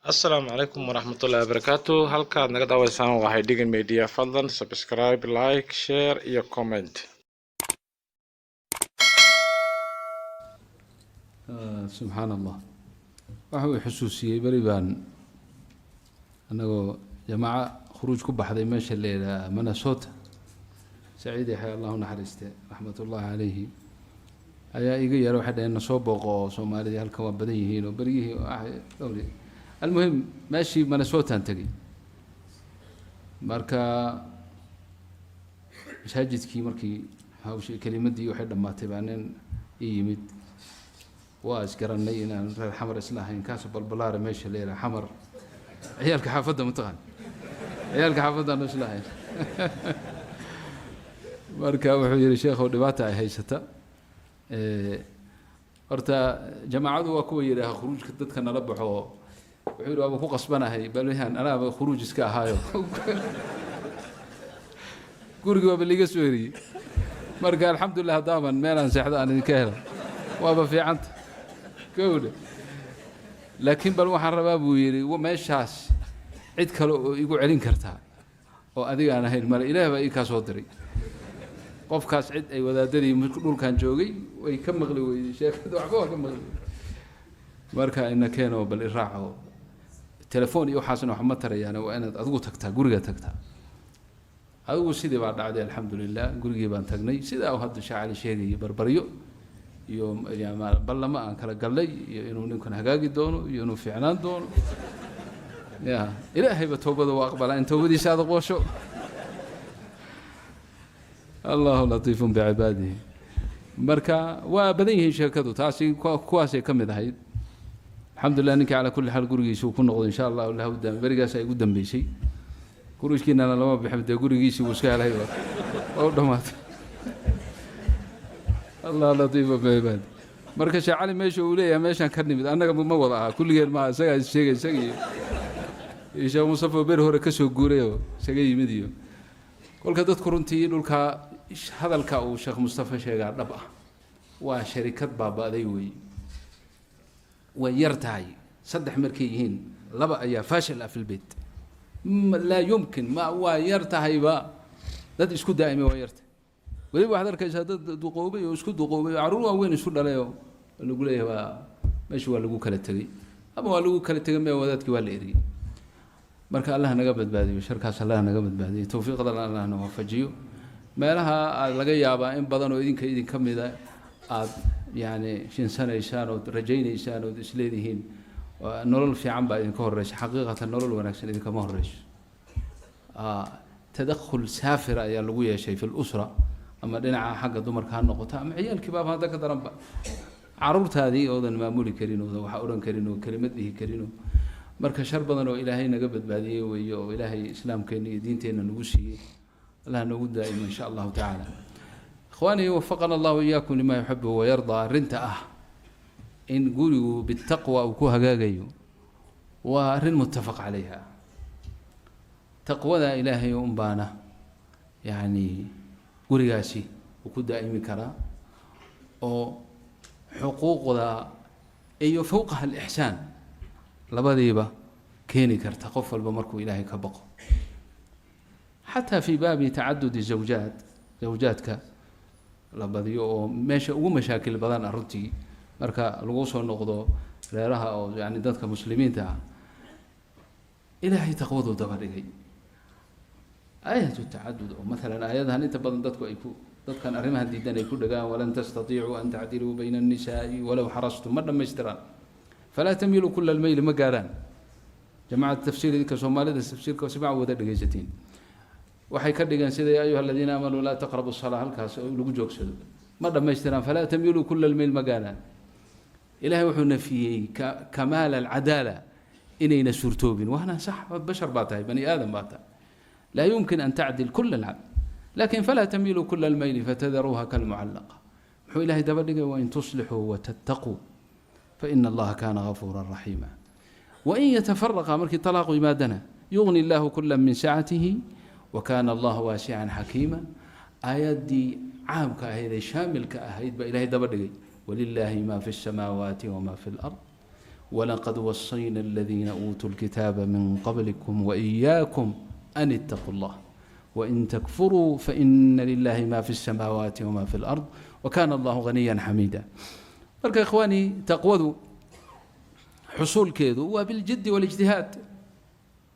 Asalaamu calaykum waraxmatullahi wabarakaatu. Halkaad naga daawaysaan waxay Dhigan Media. Fadlan subscribe, like, share iyo comment. Subxaan Allah, waxa uu xusuusiyey beri baan annagoo jamaaco khuruuj ku baxday meesha la yidhaaha Minnesota. Saciid Yaxya, Allahu naxariiste, raxmatullaahi calayhi, ayaa iga yeera. Waxay dhaheen, "Nasoo booqo oo Soomaalidii halkan waa badan yihiin." Oo beryihii dhowri. Almuhim, meeshii Minnesotaan tegey. Marka masaajidkii markii hawshii kelimadii waxay dhammaatay baa nin ii yimid. Waa isgaranay inaan reer Xamar isla ahayn, kaasa balbalaara meesha la yidhaha Xamar, ciyaalka xaafadda mataqaan, ciyaalka xaafaddaanu isla ahayn. Marka wuxuu yihi, "Sheekhow, dhibaata ay haysata." Horta jamaacadu waa kuwa yidhaaha khuruujka dadka nala baxo. Wuxuu yidhi, "Waaba ku qasbanahay balyahan, anaaba khuruuj iska ahaayo, gurigii waaba liiga soo eriyey. Marka alxamdulilah, haddaaban meelaan seexdo aan idinka helo, waaba fiicanta gowdha. Laakiin bal waxaan rabaa," buu yidhi, "meeshaas cid kale oo igu celin kartaa oo adiga aan ahayn male. Ilaah baa ii kaa soo diray." Qofkaas cid ay wadaadadii dhulkan joogay way ka maqli weyday sheekada, waxba waa ka maqli weyday. Marka ina keeno, bal iraaco. Telefoon iyo waxaasna wax ma tarayaan, waa inaad adigu tagtaa, guriga tagtaa adigu." Sidii baa dhacday, alxamdulilah. Gurigii baan tagnay, sidaa uu hadda Shaacali sheegayay, barbaryo iyo ballamo aan kala gallay iyo inuu ninkan hagaagi doono iyo inuu fiicnaan doono. Ya Ilaahayba toobada waa aqbalaa in toobadiisa aad aqoosho. Allahu latiifun bicibaadihi. Marka waa badan yihiin sheekadu, taasi kuwaasay ka mid ahayd. Alxamdulilah, ninkii calaa kulli xaal gurigiisa uu ku noqdo, insha Allah lahu daam. Berigaas ay ugu dambeysay, guriskiinana lama bixin dee, gurigiisii wuu iska helay, waa u dhamaatay. Allah latiifa bicibaadi. Marka Sheekh Cali meesha uu leeyahay meeshaan ka nimid, annaga ma wada aha, kulligeen maaha, isagaa is sheegay, isaga iyo Sheekh Mustafa beri hore ka soo guurayoo isaga yimid. Iyo kolka dadku runtii dhulkaa hadalka uu Sheekh Mustafa sheegaa dhab ah, waa sharikad baaba'day weeye. Way yar tahay, saddex markay yihiin laba ayaa faashil ah fi lbeyt. Laa yumkin, ma waa yar tahayba dad isku daa'imay, waa yar tahay. Weliba waxaad arkaysaa dad duqoobay oo isku duqoobay oo carruur waaweyn isu dhalay oo lagu leeyahay waa meesha waa lagu kala tegey, ama waa lagu kala tegay mee, wadaadkii waa la eriyey. Marka Allah naga badbaadiyo sharkaas, Allah naga badbaadiyo, towfiiqdana Allah na waafajiyo. Meelaha aad laga yaabaa in badan oo idinka idinka mida aad yacni shinsanaysaan ood rajaynaysaan ood isleedihiin nolol fiican baa idinka horeysa, xaqiiqatan nolol wanaagsan idinkama horeyso. Tadakhul saafira ayaa lagu yeeshay fi lusra, ama dhinaca xagga dumarka ha noqoto ama ciyaalkii baaba hadda ka daranba, caruurtaadii oodan maamuli karin, oodan wax odhan karin oo kelimad dhihi karin. Oo marka shar badan oo Ilaahay naga badbaadiyey weeye, oo Ilaahay islaamkeenna iyo diinteenna nagu siiyey. Allah noogu daa'imo, insha Allahu tacaala. Ikhwaanii, wafaqana Allahu iyaakum lima yuxibu wayardaa. Arrinta ah in gurigu bitaqwa uu ku hagaagayo waa arrin muttafaq calayha. Taqwada Ilaahay unbaana yacni gurigaasi uu ku daa'imi karaa, oo xuquuqda iyo fowqaha alixsaan labadiiba keeni karta qof walba markuu Ilaahay ka baqo. Xataa fi baabi tacadudi zawjaat, zawjaadka la badiyo oo meesha ugu mashaakil badan ah runtii marka lagu soo noqdo reeraha oo yani dadka muslimiinta ah, Ilaahay taqwaduu daba dhigay aayatu tacadud. Oo maalan aayadahan inta badan dadku ay ku dadkan arrimahan diidan ay ku dhagaan, "Walan tastatiicuu an tacdiluu bayna annisaai walow xarastum," ma dhammaystiraan. "Falaa tamiluu kula almayli" ma gaarhaan. Jamacada tafsiir, idinka Soomaalida tafsiirka si mac wada dhegaysatiin, waxay ka dhigeen sida "yaa ayuha aladiina aamanuu laa taqrabu salaa", halkaas oo lagu joogsado. Ma dhammaystiraan, "falaa tamiluu kula almayl" ma gaarhaan. Ilahay wuxuu nafiyey kamaal alcadaala inayna suurtoobin, waana sax, bashar baa tahay, bani aadam baa tahay, laa yumkin an tacdil kula alcadl. Lakin "falaa tamiluu kula almayli fatadaruuha kalmucallaqa" muxuu Ilahay daba dhigay? "Wain tuslixuu watattaquu faina Allaha kaana gafuura raxiima. Wain yatafaraqa," markii talaaqu yimaadana, "yugni Allahu kula min sacatihi wakana Allahu waasican xakiima." Aayaddii caamka ahayd ee shaamilka ahayd baa Ilahay daba dhigay, "walilaahi ma fi الsamaawaati wama fi اlard Walaqad wasayna aladiina uutuu lkitaaba min qablikum waiyaakum an ittaquu llah wain takfuruu faina lilahi ma fi اsamaawaati wma fi اlard wakana allahu ghaniya xamiida. Marka ikhwaanii, taqwadu xusuulkeedu waa biljidi walijtihaad.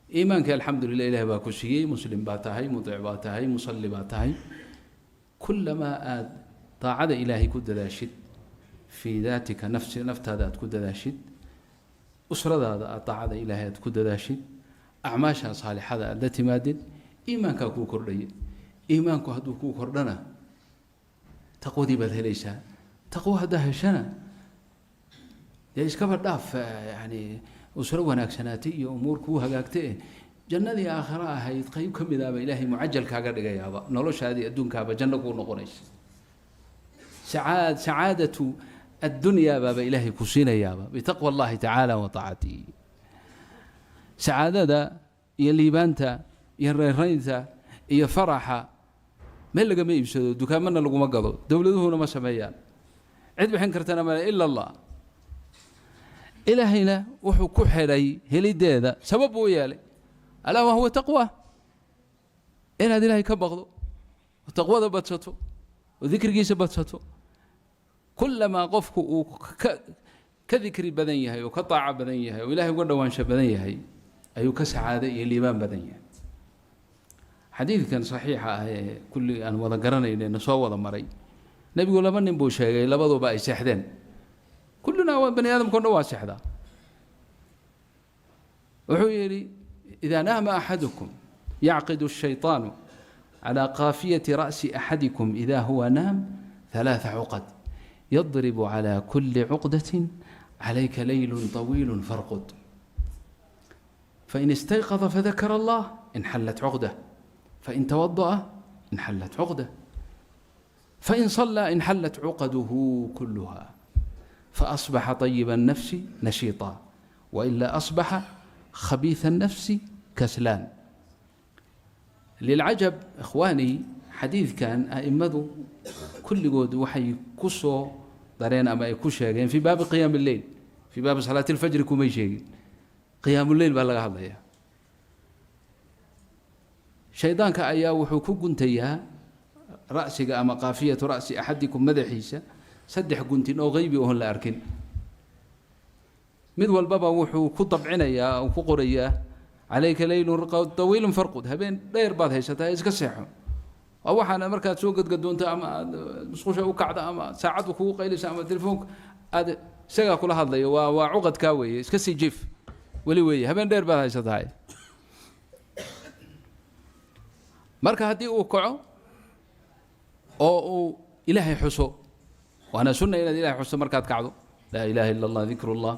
Iimaanka, alxamdu lilah, ilahi baa ku siiyey, muslim baa tahay, mudic baa tahay, musalli baa tahay. Kulamaa aada daacada Ilaahay ku dadaashid, fii daatika, nafsi, naftaada aad ku dadaashid, usradaada aad daacada Ilaahay aad ku dadaashid, acmaasha saalixada aada la timaadid, iimaankaa kuu kordhaya. Iimaanku hadduu kuu kordhana, taqwadii baad helaysaa. Taqwo haddaa heshana, dee iskaba dhaaf, yani usro wanaagsanaatay iyo umuur kuu hagaagta, eh, jannadii aakhare ahayd qeyb ka mid aaba Ilaahay mucajal kaaga dhigayaaba, noloshaadii adduunkaaba janno kuu noqonaysa. Sacaadatu addunyaa baaba Ilaahay ku siinayaaba bitaqwa Allahi tacaala wa taacatihi. Sacaadada iyo liibaanta iyo reeraynta iyo faraxa meel lagama iibsado, dukaamana laguma gado, dowladuhuna ma sameeyaan, cid bixin kartana male ila Allah. Ilaahayna wuxuu ku xidhay helideeda sabab buu u yeelay, alaa wahuwa taqwa, inaad Ilaahay ka baqdo oo taqwada badsato oo dikrigiisa badsato. Kulamaa qofku uu ka dikri badan yahay oo ka daaco badan yahay oo Ilahay uga dhowaansho badan yahay, ayuu ka sacaado iyo liibaan badan yahay. Xadiidkan saxiixa ah ee kulli aan wada garanayna, na soo wada maray, Nebigu laba nin buu sheegay, labaduba ay seexdeen. Kullunaa waa bani aadamka o dhan, waa seexdaa. Wuxuu yidhi: إذا نام أحدكم يعقد الشيطان على قافية رأس أحدكم إذا هو نام ثلاث عقد، يضرب على كل عقدة: عليك ليل طويل فارقد. فإن استيقظ فذكر الله انحلت عقدة، فإن توضأ انحلت عقدة، فإن صلى انحلت عقده كلها، فأصبح طيب النفس نشيطا، وإلا أصبح خبيث النفس كسلان. للعجب إخواني، xadiidkan a'immadu kulligood waxay ku soo dareen ama ay ku sheegeen في باب قيام الليل. في باب صلاة الفجر kumay sheegin. Qiyaamuleyl baa laga hadlaya. Shaydaanka ayaa wuxuu ku guntayaa ra'siga ama قافية رأس أحدكم, madaxiisa, saddex guntin oo qeybi oon la arkin. Mid walbaba wuxuu ku dabcinayaa oo ku qorayaa: عليك ليل طويل فارقد, habeen dheer baad haysataa, iska seexo. Waa waxaana markaad soo gadgadoonto ama aad musqusha u kacda ama saacaddu kugu qaylaysa ama telefoonka aad isagaa kula hadlayo, waa cuqadkaa weeye, iska sii jiif weli weeye, habeen dheer baad haysatahay. Marka haddii uu kaco oo uu Ilaahay xuso, waana sunna inaad Ilahay xusto markaad kacdo, لا إله إلا الله, ذكر الله,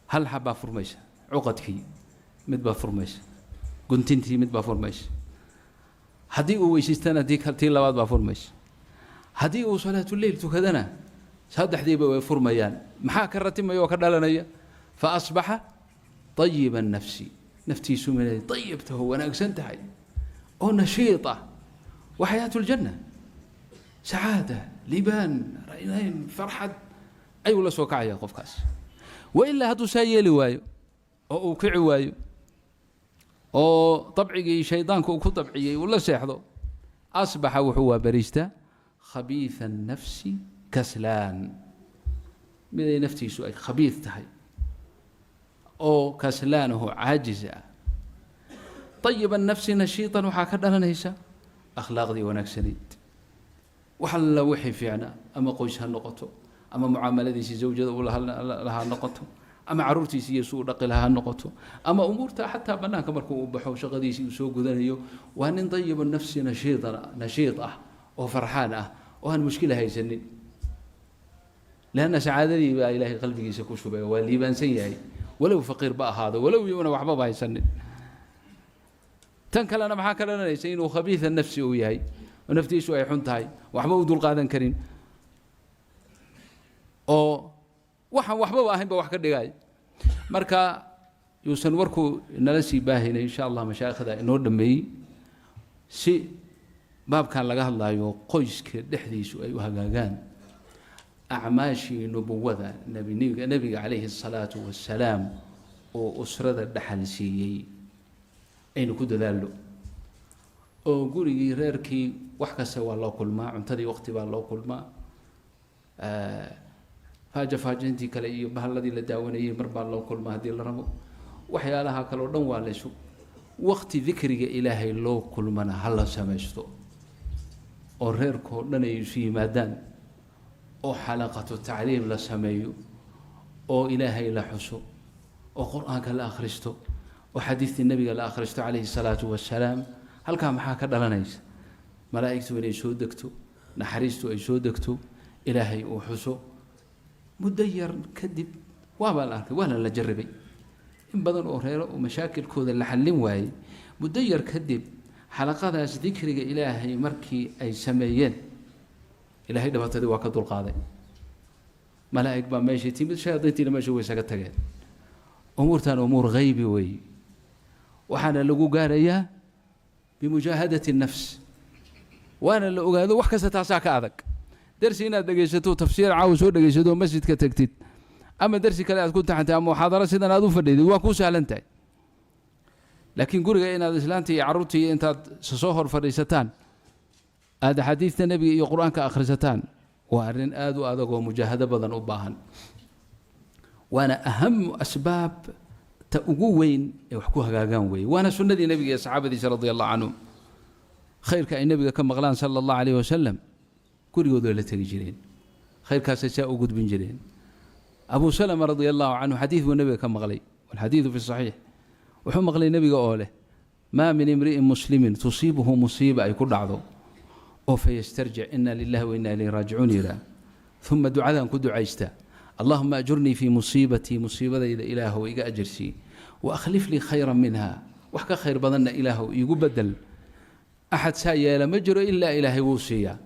hal xabbaa furmaysa, cuqadkii mid baa furmaysa, guntintii mid baa furmaysa. Haddii uu weysaystana, tii labaad baa furmaysa. Haddii uu salaatuleyl tukadana, saddexdiiba way furmayaan. Maxaa ka ratimaya oo ka dhalanaya? فأصبح طيب النفس, naftiisu minay dayib taho, wanaagsan tahay oo nashiid ah, wa xayaatu ljanna, sacaada, liibaan, raynayn, farxad ayuu la soo kacaya qofkaas. Wailaa hadduu saa yeeli waayo oo uu kici waayo oo dabcigii shaydaanku uu ku dabciyey uu la seexdo, أصبح wuxuu waabariistaa خبيث النفس كسلان, miday naftiisu ay khabiid tahay oo kaslaanaho caajis ah. طيب النفس نشيطا, waxaa ka dhalanaysa akhlaaqdii wanaagsanayd, wax alla wixii fiicnaa, ama qoys ha noqoto, ama mucaamaladiisii zawjada uu lahaa noqoto, ama caruurtiisi iyo su u dhaqi lahaa ha noqoto, ama umuurta xataa bannaanka markuu u baxo shaqadiisii uu soo gudanayo, waa nin طيب النفس نشيطا, nashiid ah oo farxaan ah oo aan mushkila haysanin, لأن sacaadadii baa Ilaahay qalbigiisa ku shubay. Waa liibaansan yahay, walow faqiir ba ahaado, walow yuuna waxbaba haysanin. Tan kalena maxaa ka dhalanaysa? Inuu خبيث النفس uu yahay oo naftiisu ay xun tahay, waxba u dulqaadan karin oo waxaan waxbaba ahayn ba wax ka dhigay. Marka yuusan warku nala sii baahinay, insha Allah mashaayikhda inoo dhameeyey si baabkan laga hadlayo qoyska dhexdiisu ay u hagaagaan. Acmaashii nubuwada nabiniga nebiga calayhi الsalaatu wassalaam oo usrada dhaxal siiyey aynu ku dadaalno, oo gurigii reerkii wax kasta waa loo kulmaa, cuntadii waqti baa loo kulmaa, faaja faajintii kale iyo bahalladii la daawanayay mar baa loo kulmaa haddii la rabo, waxyaalaha kale oo dhan waa laysu waqti. Dikriga Ilaahay loo kulmana ha la samaysto, oo reerkoo dhan ay isu yimaadaan, oo xalaqatu tacliim la sameeyo, oo Ilaahay la xuso, oo Qur-aanka la akhristo, oo xadiistii Nebiga la akhristo calayhi salaatu wassalaam. Halkaa maxaa ka dhalanaysa? Malaa'igtu inay soo degto, naxariistu ay soo degto, Ilaahay uu xuso. Muddo yar kadib waabaa la arkay, waana la jarribay in badan oo reero oo mashaakilkooda la xallin waayey. Muddo yar kadib xalaqadaas dikriga Ilaahay markii ay sameeyeen, Ilaahay dhibaatadii waa ka dulqaaday. Malaa'ig baa meeshay timid, shayaadiintiina meesha way isaga tageen. Umuurtan umuur haybi weeye, waxaana lagu gaarayaa bimujaahadati nafs, waana la ogaado wax kasta taasaa ka adag. Dersi inaad dhegaysato, tafsiir caawa soo dhegaysato, masjidka tagtid, ama dersi kale aad ku taxantay, ama muxaadaro sidan aad u fadhidid, waa kuu sahlan tahay. Laakiin guriga inaad islaantii iyo carruurtii intaad soo hor fadhiisataan, aada axaadiista Nebiga iyo Qur-aanka akhrisataan, waa arrin aada u adag oo mujaahado badan u baahan, waana ahamu asbaab ta ugu weyn ee wax ku hagaagaan weeye. Waana sunnadii Nebiga iyo saxaabadiisa radia Allahu canhum. Khayrka ay Nebiga ka maqlaan sala Allahu calayh wasalam gurigooda la tegi jireen, khayrkaasay saa u gudbin jireen. Abu Salama radia Allahu canhu xadiid buu Nebiga ka maqlay, walxadiidu fi saxiix. Wuxuu maqlay Nebiga oo leh: "Maa min imri'in muslimin tusiibuhu musiiba," ay ku dhacdo, oo "fayastarjic ina lilahi wa inna ilayhi raajicuun" yidhaah, uma ducadan ku ducaysta: "Allahuma ajurnii fii musiibatii," musiibadayda Ilaahow iga ajarsii, "wa akhlif lii khayran minha," wax ka khayr badanna Ilaahow iigu bedel. Axad saa yeela ma jiro ilaa Ilaahay wuu siiyaa.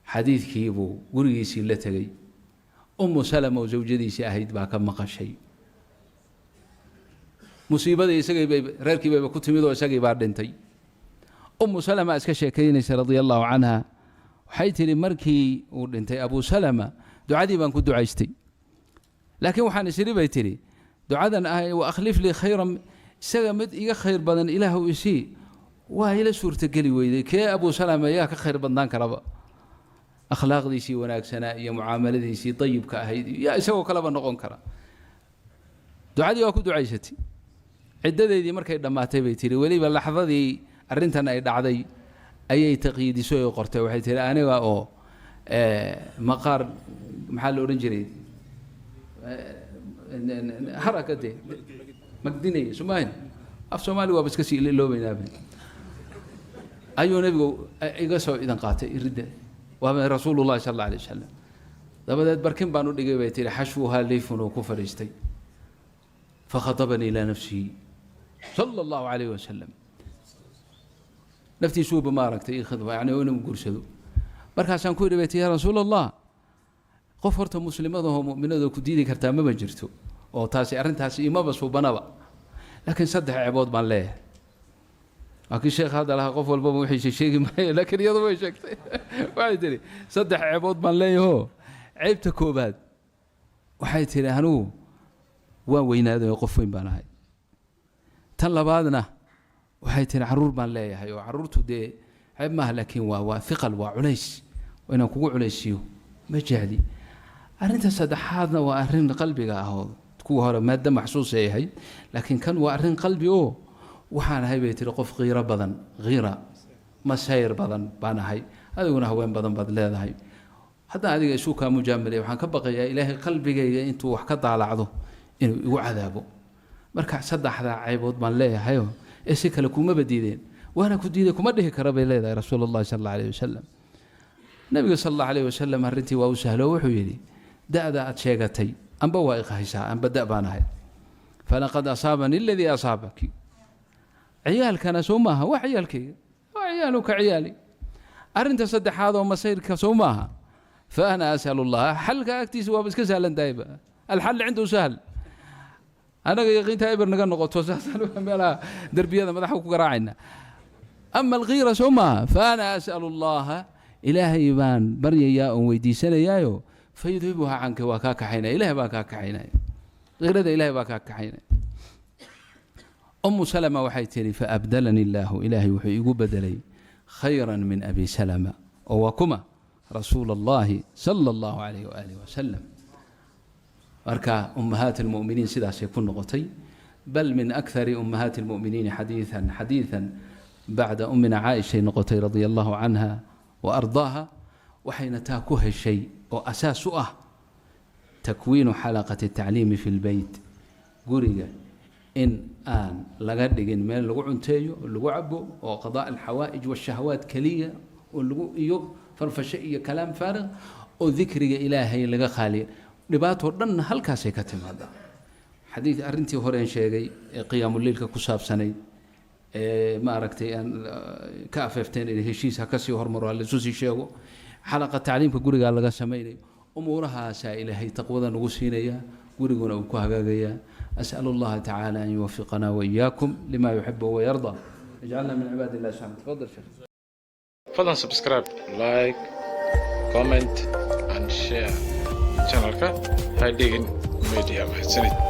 Xadiidkii buu gurigiisii la tegey. Umu Salama oo zawjadiisii ahayd baa ka maqashay. Musiibadii isagii bay reerkii bayba ku timid oo isagii baa dhintay. Umu Salama iska sheekaynaysa radia Allahu canha. Waxay tidhi: "Markii uu dhintay Abu Salama, ducadii baan ku ducaystay, laakiin waxaan isiri," bay tidhi, "ducadan ah 'wa akhlif lii khayran,' isaga mid iga khayr badan Ilaahu isii, waa ila suurtogeli weyday. Kee Abu Salama yaa ka khayr badnaan karaba? Akhlaaqdiisii wanaagsanaa iyo mucaamaladiisii dayibka ahayd yaa isagoo kaleba noqon kara?" Ducadii waa ku ducaysatay. Ciddadeydii markay dhammaatay, bay tihi, weliba laxdadii arrintan ay dhacday ayay taqyiidisay oo qortay. Waxay tihi: "Aniga oo maqaar, maxaa la odhan jiray, haraka dee magdinaya somahin, af Soomaali waaba iska sii iloobaynaaba, ayuu Nebigu iga soo idan qaatay iridda." Waaba Rasuulu Llahi sal alla alay wasalam. "Dabadeed barkin baan u dhigay," bay tihi, "xashwuhaa liifun," oo ku fadhiistay. "Fakhatabanii ilaa nafsihi sala Allahu calayh wasalam." Naftiisuuba maaragtay ii khidba, yani inuu guursado. "Markaasaan ku yidhi," bay tihi, "yaa Rasuul Allah, qof horta muslimadahoo mu'minadoo ku diidi kartaa maba jirto, oo taasi arrintaasi imaba suubanaba, laakiin saddex ceebood baan leeyahay." Waa kii sheekh hadda lahaa qof walbaba wixiisa sheegi maayo, laakiin iyadu way sheegtay. Waxay tihi: "Saddex ceebood baan leeyahoo. Ceebta koobaad," waxay tihi, "anigu waan weynaaday oo qof weyn baan ahay. Tan labaadna," waxay tihi, "carruur baan leeyahay, oo carruurtu dee ceeb maaha, laakiin waa hiqal, waa culays, oo inaan kugu culaysiiyo ma jecli. Arrinta saddexaadna waa arrin qalbiga ah, oo kuwa hore maaddo maxsuus ay ahayd, laakiin kan waa arrin qalbi, oo waxaan ahay," bay tihi, "qof khiiro badan, khiira masayr badan baan ahay. Adiguna haween badan baad leedahay. Haddaan adiga isu kaa mujaamalaya, waxaan ka baqayaa Ilaahay qalbigayga intuu wax ka daalacdo inuu igu cadaabo. Marka saddexdaa caybood baan leeyahayo, ee si kale kumaba diideen, waana ku diiday kuma dhihi kara," bay leedahay Rasuul Allahi sal alla alayh wasalam. Nabiga sal alla alayh wasalam arrintii waa u sahlo. Wuxuu yidhi: "Da-da aad sheegatay amba waa iqahaysaa, amba da' baan ahay. Falaqad asaabani aladii asaabaki. Ciyaalkana soo maaha, waa ciyaalkayga, waa ciyaaluka ciyaali. Arrinta saddexaad oo masayrka soo maaha, fa ana as'alu Allah." Xalka agtiisa waaba iska sahlan tahayba, alxal cindahu sahl. Anaga yaqiinta eber naga noqoto, saasaan meelaha derbiyada madaxa ku garaacayna. "Ama alkhiira soo maaha, fa ana as'alu Allaha," Ilaahay baan baryayaa oon weydiisanayaayo. Fayudhibuha canka, waa kaa kaxaynaya, Ilahay baa kaa kaxaynaya, qiirada Ilahay baa kaa kaxaynaya. Umu Salama waxay tihi: "Faabdalani illaahu", Ilaahay wuxuu igu bedelay, "khayra min Abi Salama", oo waa kuma? Rasuula Allahi sala Allahu calayh waaalih wasalam. Marka ummahaat almu'miniin sidaasay ku noqotay, bal min akthari ummahaati almu'miniin xadiidan bacda ummina Caaishay noqotay, radia Allahu canha wa ardaaha. Waxayna taa ku heshay oo asaas u ah takwiinu xalaqati tacliimi fi lbeyt, guriga in aan laga dhigin meel lagu cunteeyo oo lagu cabo oo qadaa alxawaa'ij washahawaat keliya oo lagu iyo farfasho iyo kalaam faariq oo dikriga Ilaahay laga qaaliya. Dhibaatoo dhanna halkaasay ka timaadaa. Xadiid arrintii horeen sheegay ee qiyaamuleylka ku saabsanayd ee maaragtay aan ka afeefteen in heshiis ha kasii hormaro, ha laisu sii sheego, xalaqa tacliimka gurigaa laga samaynayo, umuurahaasaa Ilaahay taqwada nagu siinaya, guriguna uu ku hagaagayaa. أسأل الله تعالى أن يوفقنا وإياكم لما يحبه ويرضى، اجعلنا من عباد الله سبحانه. تفضل شيخ. Fadlan subscribe, like, comment and share channelka Haydhigin Media. Mahadsanid.